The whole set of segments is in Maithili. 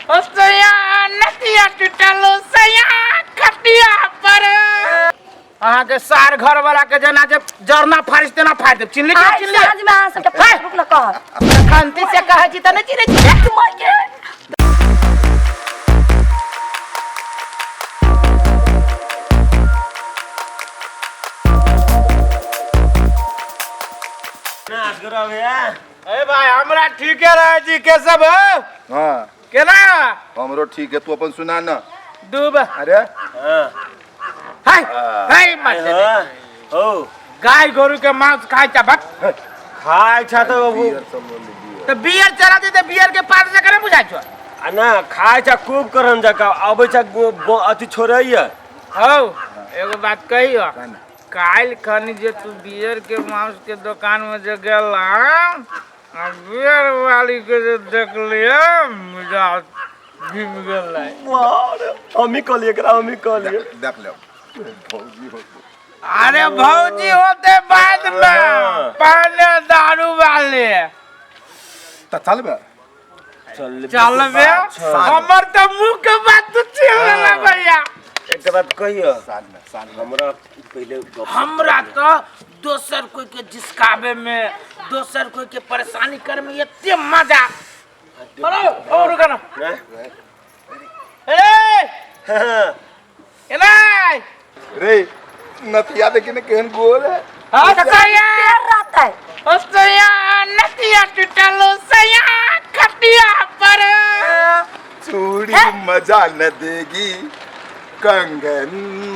ओ सैया नतिया टूटल सैया खटिया पर। अहाँके सार घर वाला के जेना जे जरना फाड़ि तेना फाड़ि देब, चिन्हली कि आइ चिन्हली? साँझ में अहाँ सबके हे! रुक न कह। खंती से कहै छी तऽ नहि चिन्है छी। माय के। ए भाई, हमरा ठीके रहै छी के सब हो? हाँ। केना? हमरो ठीक है, तू अपन सुना न। डूब। अरे। हाय हाय मत। हो। गाय गोरू के मांस खाय छ भक। खाय छ तऽ बियर सब लो लीजिए। तऽ बियर चला दे तऽ बियर के पात से करे बुझाय छ। आ ना खाय छ खूब करन जका अबै छ अथी छोड़ैया। हौ, एगो बात कहियो, काल्हि खनी जे तू बियर के मांस के दुकान में जे गेला आ बियर वाली के जे देखलियै, मुझा घिम गेलै। हमी कहलिए एकरा, हमी कहलिए। देख ले भौजी हो। अरे भौजी होते बाद में, पहले दारू वाले। तऽ चलबे? चलबे, हमर तऽ मुंह के बात तू छीन लेला भैया। एकटा बात कहियो। साँझ में, साँझ में। हमरा पहिले गप। हमरा तऽ दोसर कोई के जिसकाबे में, दोसर कोई के परेशानी करे में एते मजा। हेलो, ओ रुका ना। ए एना। रे नथिया देखी ने केहन गोल है। हाँ सैया। पैर रहता है। ओ सैया नथिया टूटल सैया खटिया पर। चूड़ी मजा न देगी, कंगन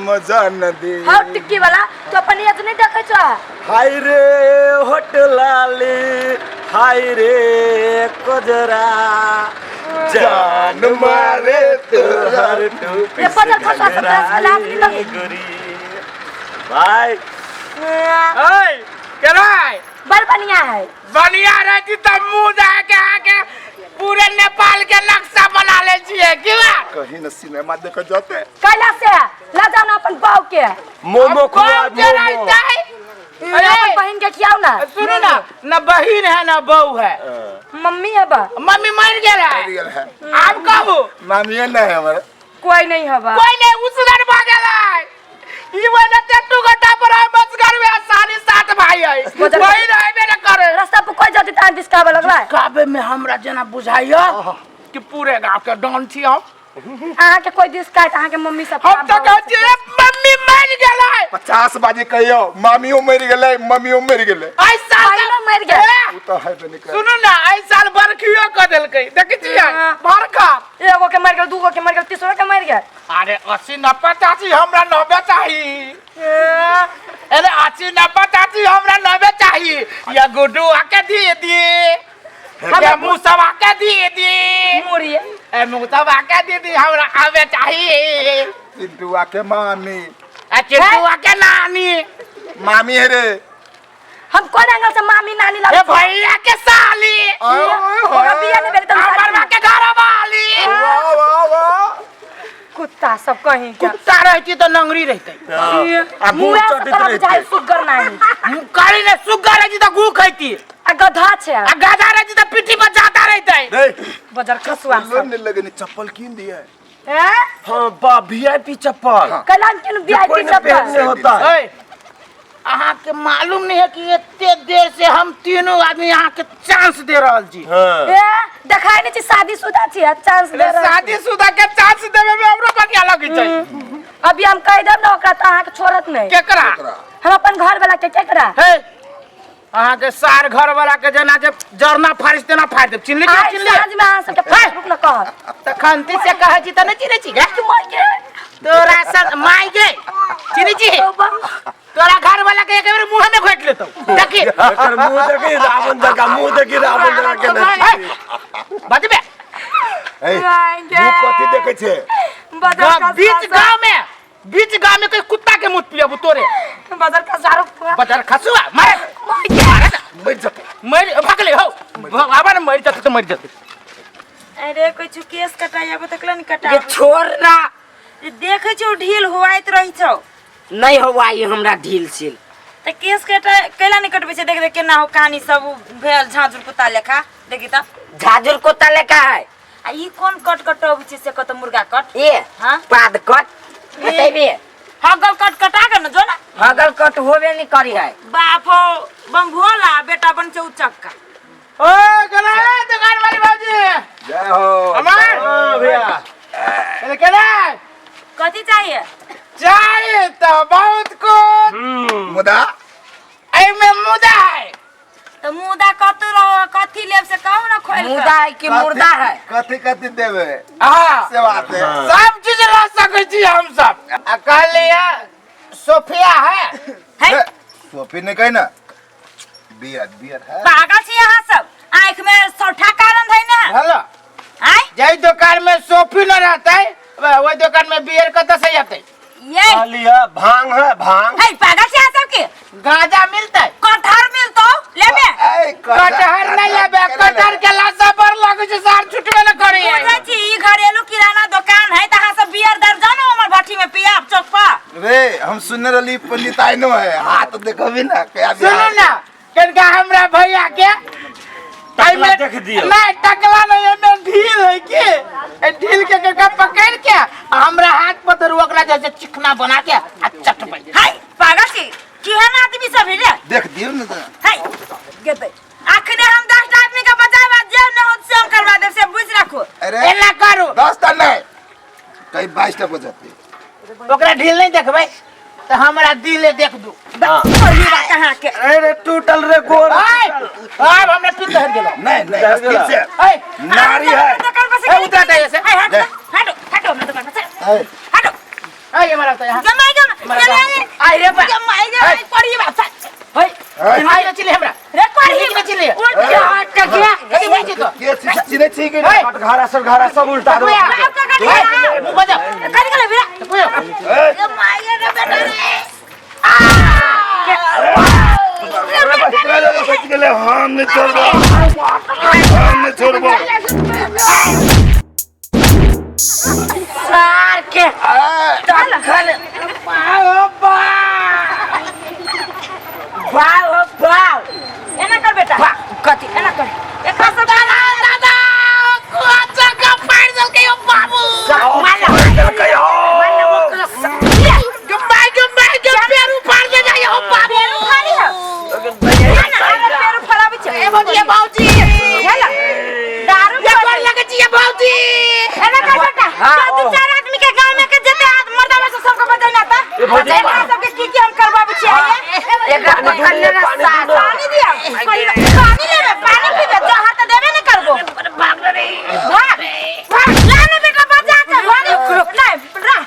मजा न देगी। हाँ टिक्की वाला तो अपन ये नहीं देखे छो। हाय रे होटलाली, हाय रे कजरा, जान मारे तोहर टोपी ये पजर खसुआ सब ड्रेस के लाज नहीं लगे। गोरी भाई। ओए केना? बड़ बढ़िया है। बढ़िया रहती तब मुंह जाके आके पूरे नेपाल के नक्शा बना ले छियै की बात? कहीं न सिनेमा देखे जाते। कैला से ला जाओ ना अपन बाऊ के। मोमो अब खुआ। कौन मोमो चलाइतै? अरे अपन बहन के खियाओ ना। सुनू ना, ना बहिन है ना बहू है। मम्मी है बा। मम्मी मर गेल है। मर गेल है। आब कहू। मामिए नहीं है हमारे। कोई नहीं है बा। कोई नहीं, उसलन भऽ गेल है। ई वजह 3 घंटा पर हम बस घर में 7.5 भाई है। बहिन है ने करे। रास्ता पर कोई जाती तान दिसकावे लगला है। काबे में हमरा जेना बुझाइया कि पूरे गांव के डॉन छी हम। अहाँ के कोई दिसकाइत अहाँ के मम्मी सब हम तो कहै छियै मम्मी मरि गेलै। 50 बाजे कहियो मामियो मरि गेलै, मम्मियो मरि गेलै। एहि साल बहिनो मरि गेल। ए, ओ तऽ हेबे नहि करै। सुनू ना, एहि साल बरखियो कऽ देलकै, देखै छियै बरखा। एगो के मरि गेल, दूगो के मरि गेल, तीसरो के मरि गेल। अरे 80 90 चाची हमरा 90 चाही। अरे 80 90 चाची हमरा 90 चाही। या गुड्डू आके दे दे, या मुसवा के दे दे। मुड़िए। ए मुसवा के दे दे, हमरा आवे चाही। चिंटुआ के मामी। ए चिंटुआ के नानी। मामी है रे। हम कोन एंगल से मामी नानी ए लगे? भैया के साली। ओकरा बियाह नहीं भेलै तऽ हमर माँ के घर वाली। वाह वाह वाह। कुत्ता सब कहीं के। कुत्ता रहती तो नंगरी रहते। आ गुड़ मुँह से चटैत तोरा रहतै। बुझाइ सुग्गर नाही। काली ने सुग्गर रहती तो गू खैती। आ गधा छै। आ गधा रहती तो पीठी पर जाता रहते। रे बजर खसुआ चप्पल सब। नहीं लगे, चप्पल कीन दिए। हैं? हाँ बा वीआईपी चप्पल। कैला हम किनु कोई वीआईपी न चप्पल। पहनने होता है। ओए, अहाँ के मालूम नहीं है कि एते देर से हम तीनों आदमी अहाँ के चांस दे रहल छी। हाँ। ए देखाय नहीं छी शादीशुदा छी, चांस दे रहल छी। शादीशुदा के चांस देवे में हमरो बढ़िया लगै छै। अभी हम कह देब ना ओकरा तऽ अहाँ के छोड़त नहीं। केकरा? हम अपन घर वाला के। केकरा? हे, अहाँ के सार घर वाला के जेना जे जरना फाड़ि तेना फाड़ि देब, चिन्हली कि आइ चिन्हली? साँझ में अहाँ सबके हे! रुक न कह। तऽ खंती से कहै छी तऽ नहि चिन्है छी गे? माय के। तोरा सर my गे चिन्है छी? तोरा घर वाला के एक बेर मुंह में घोटि लेतौ, देखी। एकर मुंह देखी रावण जका, मुंह देखी रावण जका केने छै। बजबे। ए, माय गे। मुँह कथी देखै छै? बजर खसुआ बीच सब। गांव में, बीच गांव में कोई कुत्ता के मुंह पियबू तोरे। बजर खसुआ रुक। बजर खसुआ मारे मारे, मरि जेतै। मरि भगले हो आबा ने, मरि जेतै तऽ मरि जेतै। अरे कोई छु केस कटाई आबो तकला नहीं कटा। ये छोड़ ना। ये देखे छौ ढील हुआइत रही छौ। नहीं हुआई हमरा ढील सील। त केस कटा कैला नहीं कटबै छै? देख देख केना हो कहानी सब भेल झांझुर कुत्ता लेखा, देखी त। झांझुर कुत्ता लेखा है। आ आ ई कोन कट कटबै छै से कत मुर्गा कट? ए हाँ? पाद कट बतेबे। हगल कट कटा के न जो ना। हगल कट होबे नहीं करी है। बाप हो बम भोला बेटा बन छै उचक्का। ओ गला दुकान वाली बाबूजी जय हो। अमर हाँ भैया। अरे केना कथी चाहिए? चाय तो बहुत कुछ मुदा एमे मुदा है। तो मुदा कतौ रहो कथी लेब से कहू ना खोल के। मुदा है कि मुर्दा है? कथी कथी देवे हाँ से बात है। सब चीज ला सकै छी हम सब। आ कहलिए सोफिया है। है सोफी ने कही ना बियर बियर है। पागल छी अहाँ सब, आँख में सौठा कारण है ना। हेलो आय जाहि दुकान में सोफी न रहते वही दुकान में बियर कतऽ से आते? ये कहलिए भांग है भांग। है पागल छी अहाँ सब के? गांजा मिलते? कटहर मिलतो लेबे? कटहर नहीं लेबे, कटहर के लाशा पर लगै छै सार छुटबे न करी। बुझै छी ई घरेलू किराना दुकान है त अहाँ सब बियर दर जानो हमर भट्ठी में पियाब चौक पर। रे हम सुनने रही पंडित आइनो है हाथ देखबी ना क्या सुनू ना कनका हमरा भैया के टकला देख दियौ। नहीं टकला नहीं एमे ढील है के ए ढील के कनका पकड़ के आ हमरा हाथ पर धरू ओकरा जैसे चिकना बना के आ चटबै। है पागल छी केहन आदमी सब है रे? देख दियौ ना तो। है गेबै अखने हम 10 टा आदमी के बचाब आ जे न होत से हम करवा देब से बुझ राखो। अरे एना करू 10 टा नहीं कहीं 22 टा बचते। ओकरा ढील नहीं देखबै तो हमरा दिले देख दू। वही बात कहाँ के। अरे टूटल रे गोर। आब हमरा पित्त हट गेलो। नहीं नहीं अस्थिर से ऐ नारी है। दुकान पर से ए, उतरा दे ऐसे। है हटो ले। हटो हटो हमरा दुकान पर से ऐ, हटो। ऐ हमरा तो यहाँ गमाई गमा हमरा आई रे बा गमाई गमाई पड़ी बात है ऐ, आई रे चिल्ले हमरा रे पड़ी चिल्ले चिल्ले उठ जा हट के गया कथी होइ छै तो के चिन्है छी कि ऐ, घारा सब घारा सब उल्टा दो। भैया, बाप का कट ऐ, मुँह बजा कट गेलै भैया। ऐ, गमाई रे बेटा रे। बच गेलै, हम नहीं छोड़बो हम नहीं छोड़बो। सार के तखन बाव हो बाव। एना कर बेटा कथी एना कर एकरा सब दादा दादा कुआं का फाड़ देलकै ओ बाबू। देलकै हो। गमाई गमाई के पैर उफाड़ दे जाय हो बाबू। पेरू फाड़ी है ना ना हमरा पेरू फड़ाबै छै। ए भौजी भौजी हेला दारू ये गोर लगै छी भौजी। एना कर बेटा हाँ, दू ओ। चार आदमी के गांव में के जते आद मर्दा से सबके बजेना ता ए भौजी, एकरा सबके की की हम करबाबै छी आइए। एकरा पकड़ लेना पानी सार। दू ना। पानी दिया पानी लेबे पानी पीबे जो हाथ देबे न करबो। भाग भाग ला ना बेटा बचा के भाग नहीं रा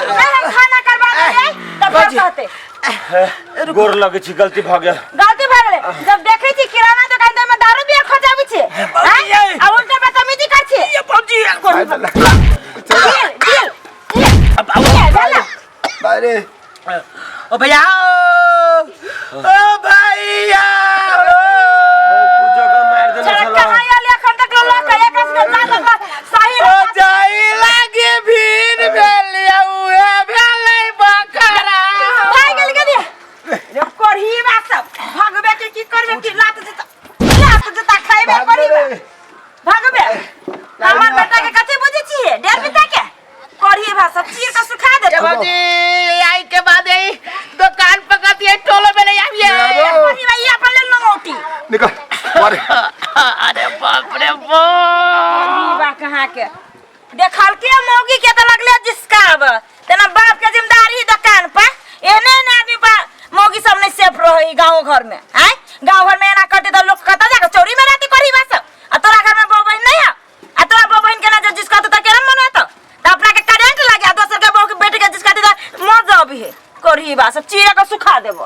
नहीं हम खाना करबा दे तब फिर कहते गोर लगे छी गलती भ गेल। गलती भऽ गेलै जब देखै छी किराना दुकान में दारू बियर खोजाबै छी आँय? आ उल्टा बदतमीजी करै छी। दिल दिल दिल अरे ओ भैया ओ भैया जगह मार देने चल छला। कहाँ आयल एखन तक लऽ के एकरा सबके जा लगा सही ओ जाई लागे भीड़ भेलिया उहे भेलै बकरा। भाग गेल के दिया रे करही बा सब भगबे के की करबे की लात जूता खाइबे भाग करही बा रे। भगबे हमर बेटा के कथी बुझै छियै डेढ़ बिता के करही बा सब चीर के सुखा ए देतौ। भौजी आई के बाद आई दुकान पकड़ दिए टोलो में नहीं आविए। करही बा ई अपन लेल नंगौटी। निकल अरे अरे बाप रे बाप। करही बा कहाँ के देखल के मौगी के त लगले जिसकाब तेना बाप के जिम्मेदारी दुकान पर एने एने आदमी बा मौगी सब नहीं सेफ रहे गांव घर में। आय गांव घर में एना करते त लोग कत जाके चोरी में राती करही बा सब आ तोरा घर में बहू बहन नहीं है आ तोरा बहू बहन के ना जे जिसका तो केना मन होत त अपना के करंट लागे आ दोसर के बहू के बेटी के जिसका त मर जाबी है करही बा सब चीरा के सुखा देबो।